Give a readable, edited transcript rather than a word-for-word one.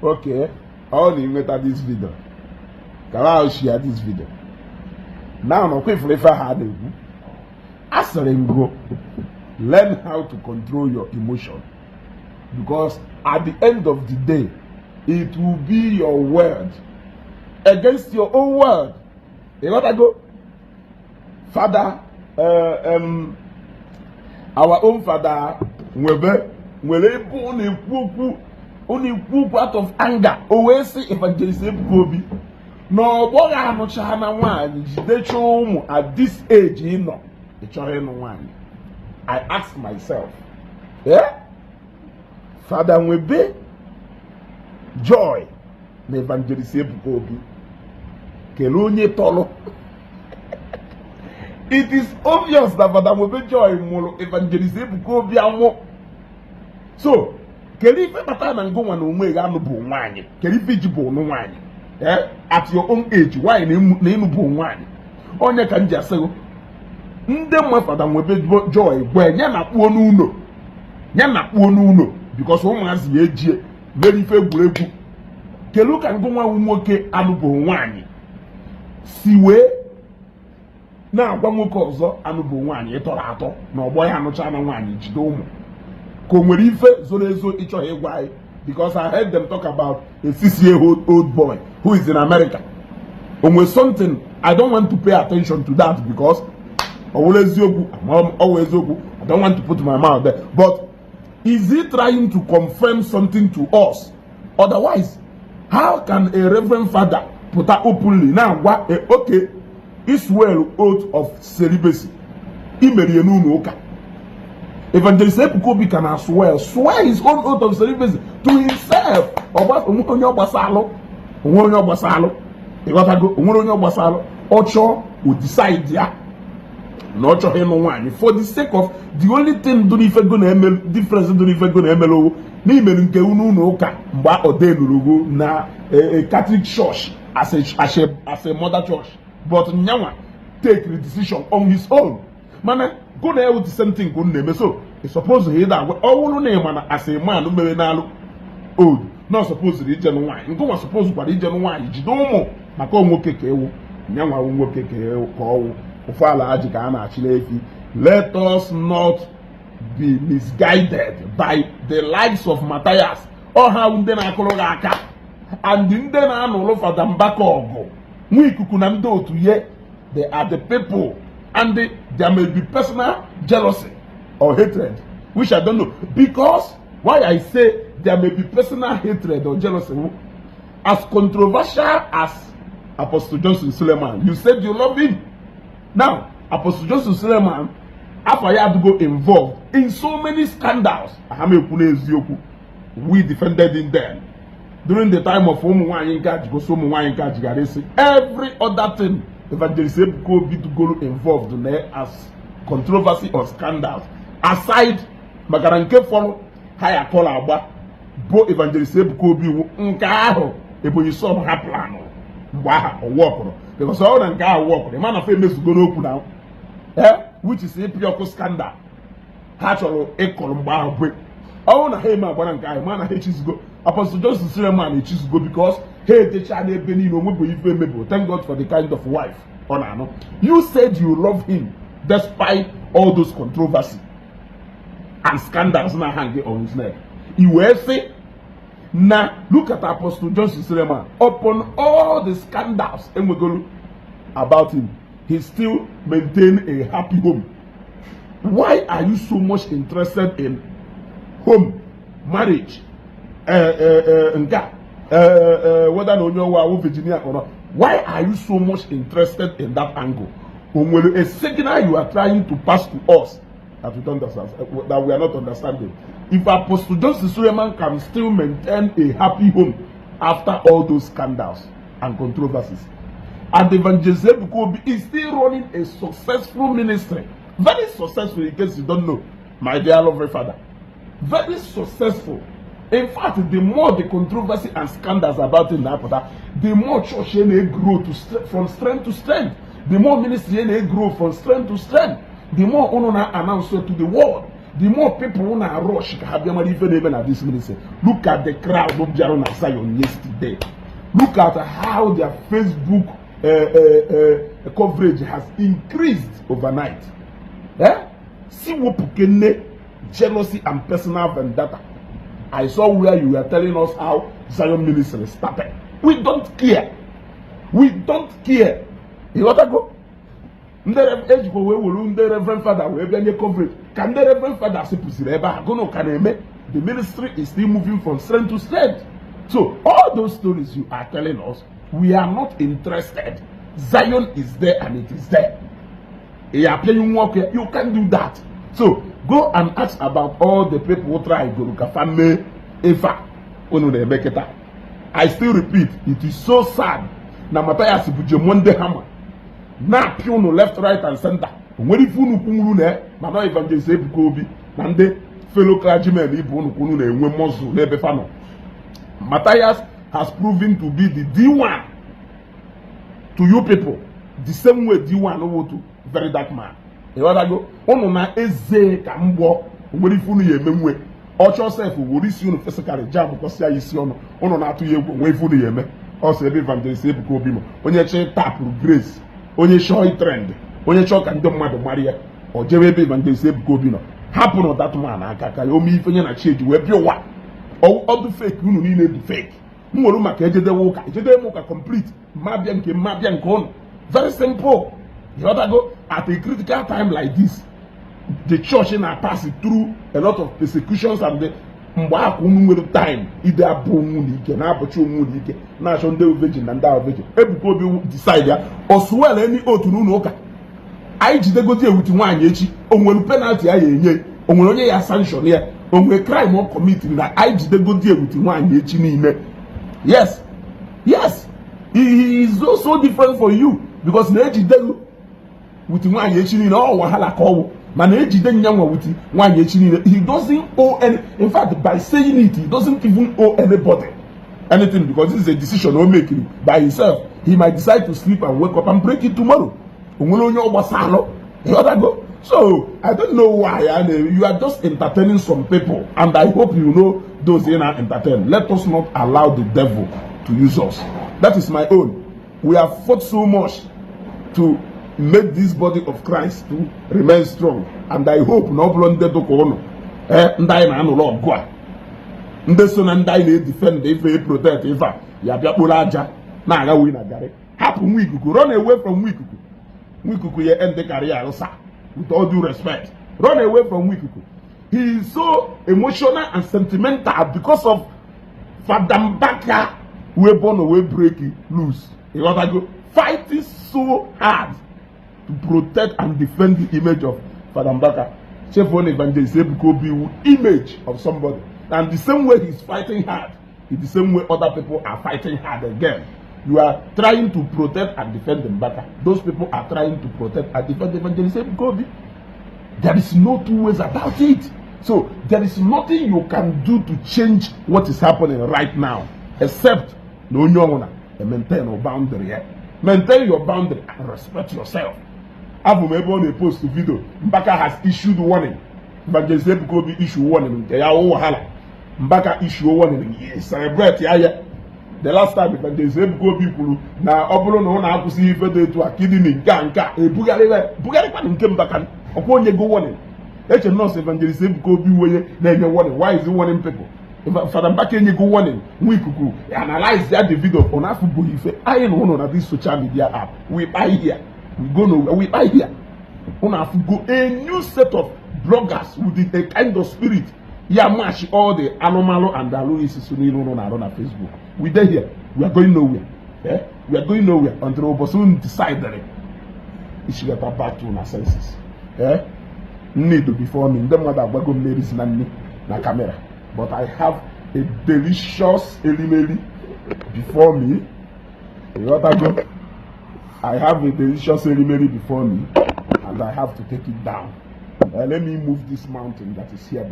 Okay, ọ na ịnweta this video, ka ahụ share this video now. Na ọkwa ifuru ife ahụ a na-ekwu, asịrị m go learn how to control your emotion, because at the end of the day, it will be your word against your own word. Ịghọtago? Father, our own Father Nwebe nwere ebe ọ na-ekwu okwu, ọ na-ekwu okwu out of anger. O wee sị Evangelist Ebuka Obi na ọgbọ ga-anụcha na nwaanyị, jidecha ụmụ. At this age ị nọ, ị chọrọ ịnụ nwaanyị? I ask myself, eh? Father Nwebe Joy na Evangelist Ebuka Obi, kelee onye tọrọ. It is obvious that Father Nwebe Joy mụrụ Evangelist Ebuka Obi amụ. So kedu ife kpatara na ngụnwa na onwe gị anụ bụ nwaanyị? Kedu ife iji bụ ụnụ nwaanyị? Eh, at your own age, nwaanyị na ịnụ bụ nwaanyị? Onye ka m ji asị gị, ndị mma Fada Nwebe Joy gwa ya na kpuo n'ụlọ, ya na kpuo n'ụlọ, because ụmụazị ya ejie mere ife egwuregwu. Kedu ka ngụnwa nwoke anụbụ nwaanyị si wee na-agwa nwoke ọzọ anụbụ nwaanyị ịtọrọ atọ na ọgbọ ya anụcha na nwaanyị, jide ụmụ? Ka o nwere ife zoro ezo ịchọghị ịgwa anyị? Because I heard them talk about a 6-year old boy who is in America. O nwere something. I don't want to pay attention to that because ọ wụrụ eziokwu, ọ wụ eziokwu, I don't want to put my mouth there. But is he trying to confirm something to us? Otherwise, how can a reverend father pụta openly na-agwa okay, swear oath of celibacy imerie n'ụlọ ụka? Evangelist Ebuka Obi can swear his own oath of celibacy to himself. Onwe onye ọgbasalụ, onwe onye ọgbasalụ. Ịghọtago? Onwere onye ọgbasalụ. Ọ chọọ, o decide ya na ọ chọghị ịnụ nwaanyị for the sake of the only thing dị n'ife go na-eme difference dị n'ife go na-emere owu n'imere nke unu ụlọ ụka mgbe ọ delurugo na a Catholic Church as a mother church, but nyanwa take the decision on his own. Mana go na ewu the same thing ka unu na-eme. So ị suppose ịda agwa ọ bụrụ na ị ma na as a man mere n'alụ old na suppose ije nụ nwaanyị, nke nwa suppose kwara ije nụ nwaanyị, jide ụmụ, maka nwoke ka ewu nyanwa wụ nwoke ka ewu ka ọwụ ofu ala ajị ka a na-achịla efi. Let us not be misguided by the likes of Matthias. Ọha ndị na-akụrụ gị aka and ndị na-anụrụ Fada Mbaka ọgụ nwa ikuku na ndị otu ye, they are the people, and there may be personal jealousy or hatred, which I don't know. Because why I say there may be personal hatred or jealousy, as controversial as Apostle Johnson Suleman, you said you love him. Now, Apostle Johnson Suleman, after ya go involved in so many scandals, aha m ekwu n'eziokwu, we defended him then during the time of ụmụ nwaanyị nke a jigosi ụmụ nwaanyị nke a jigara isi. Every other thing Evangelist Ebuka Obi dugoro involved na as controversy or scandals aside, maka na nke fọrọ ha ya kọrọ agba bụ Evangelist Ebuka Obi iwu nke ahụ Ebonyi Son ha planụ mgbe aha ọwọkụrụ, because ọ na nke ahụ wọkụrụ ịma na fa emezugo n'okwu na eh, which is ịpị ọkụ scandal ha chọrọ ịkọrọ mgbe ahụ bụ ọnwụ na ha eme agbara nke ahụ, ma na ha echizugo. Apostle Johnson Suleman echizugo, because ha etecha n'ebe niile, onwebụ ife emebụ. Thank God for the kind of wife ọ na-anụ. You said you love him despite all those controversy and scandals na hang on his neck. I wee sị na look at Apostle Johnson Suleman, upon all the scandals enwegolu about him, he still maintain a happy home. Why are you so much interested in home, marriage, nke a, whether na onye ọwa awụ Virginia or not? Why are you so much interested in that angle? O nwere a signal you are trying to pass to us that we don't understand, that we are not understanding? If Apostle Johnson Suleman can still maintain a happy home after all those scandals and controversies, and Evangelist Ebuka Obi is still running a successful ministry, very successful, in case you don't know, my dear lovely father, very successful. In fact, the more the controversy and scandals about him na-apụta, the more church ya na-grow from strength to strength, the more ministry ya na-grow from strength to strength, the more unu na-announce it to the world. The more people na rush ka ha bịa mara ife na-eme na this ministry. Look at the crowd bịara na Zion yesterday. Look at how their Facebook coverage has increased overnight. Eh? Si wepụkene jealousy and personal vendetta. I saw where you were telling us how Zion Ministry started. We don't care. We don't care. Ịghọtago? Ndị ejikwa wee were ndị reverend father wee bịa nye coverage ka ndị reverend father sipụsiri ebe a gụnụ ka na-eme. The ministry is still moving from strength to strength. So all those stories you are telling us, we are not interested. Zion is there and it is there. Ị apịaghị nwa ọkụ ya, you can't do that. So go and ask about all the people who try goro ka fa mee ife a unu na-eme kịta. I still repeat, it is so sad na Matthias bụ Jemonde Hammer na-apịa unu left, right and center. O nwere ife unu kwunwuru na mana Evangelist Ebuka Obi na ndị fellow clergymen ibe unu kwunu na-enwe mọzụ n'ebe fa nọ. Matthias has proven to be the D1 to you people, the same way D1 wụ to Very Dark Man. Ịghọtago? Unu na eze ka mgbọ o nwere ife unu ya eme nwe ọchọ sef were isi unu physically jam kwọsịa ya isi ọnụ unu na-atụ ya egwu onwe ife unu ya eme ọsọ ebe Evangelist Ebuka Obi nọ. Onye chọọ tapụrụ grace, onye chọọ trend, onye chọọ ka ndị mmadụ mara ya, ọ jebe ebe Evangelist Ebuka Obi nọ. Hapụnụ that man aka ka ya ome ife nye na chi eji wee bịa ụwa. Ọdụ fake unu niile dị fake. M nwere maka ejedewe ụka, ejedewe m ụka complete, mma bịa nke mma bịa nke ụnụ. Very simple. Ịghọtago? At a critical time like this, the church na pass through a lot of persecutions and the mgbe akwa unu nwere time ide abụ onwe unu ike na-abụchi onwe unu ike na-achọ ndị virgin na ndị ahụ virgin. Ebuka Obi decide ya oswel eni otu n'ụlọ ụka anyị jidegodi ewuti nwaanyị echi. O nwere penalty ya enye? O nwere onye ya sanction ya? O nwere crime ọ commitiri na anyị jidegodi ewuti nwaanyị echi niile? Yes, he is so so different for you because na ejidego with nwaanyị echi niile, ọ wahala ka ọwụ. Mana ejide nyanwa with nwaanyị echi niile, he doesn't owe any. In fact, by saying it, he doesn't even owe anybody anything because this is a decision o make by himself. He might decide to sleep and wake up and break it tomorrow. O nwere onye ọ gbasalụ? Ịghọtago? So I don't know why you are just entertaining some people, and I hope you know those in are entertain. Let us not allow the devil to use us. That is my own. We have fought so much to make this body of Christ to remain strong, and I hope na ọ bụrụ ndị dụka ụnụ, ee, ndị anyị na-anụrụ ọgụ a, ndị so na ndị anyị na-edefend ife, protect ife a, ya bịa kporo aja na-agha wi na garị. Hapụ nwa ikuku, run away from nwa ikuku. Nwa ikuku ya end career arụsa. With all due respect, run away from nwa ikuku. He is so emotional and sentimental because of Fada Mbaka wey born wey break loose. Ịghọtago? Fighting so hard to protect and defend the image of Fada Mbaka. Chefuo na Evangelist Ebuka Obi wu image of somebody, and the same way he's fighting hard is the same way other people are fighting hard again. You are trying to protect and defend Mbaka. Those people are trying to protect and defend Evangelist Ebuka Obi. There is no two ways about it. So there is nothing you can do to change what is happening right now, except na onye ọbụla maintain your boundary ya. Maintain your boundary and respect yourself. Abụ m ebe ọ na-epost video, Mbaka has issued warning. Evangelist Ebuka Obi issue warning nke ya wụ wahala. Mbaka issue warning, celebrate ya. Ya the last time Evangelist Ebuka Obi kwuru na ọ bụrụ na ọ na-akwụsị ife dị etu a, kidney nke a nke a ebugharịla bugharịkwana nke Mbaka. Ọkwa onye go warning eche nọọsụ Evangelist Ebuka Obi wenye na-enye warning. Why is he warning people? Fada Mbaka enyego warning. Nwa ikuku analyze ya the video, ọ na-afụbụghị ife anyị na ụnụ na this social media app. We buy here, we go nowhere. We buy here. Ụnụ afụgo a new set of bloggers with a kind of spirit ya match all the alụmalụ and alụ isisi niile ụnụ na-arụ na Facebook. We dey here, we are going nowhere, eh? We are going nowhere until ụbọchị unu decide ichigata back to una senses, eh? Nni do before me. Ndị mmadụ agwago m na-erizi na nni na camera, but I have a delicious elimeli before me. Ịghọtago? I have a delicious elimeli before me and I have to take it down. Let me move this mountain that is here.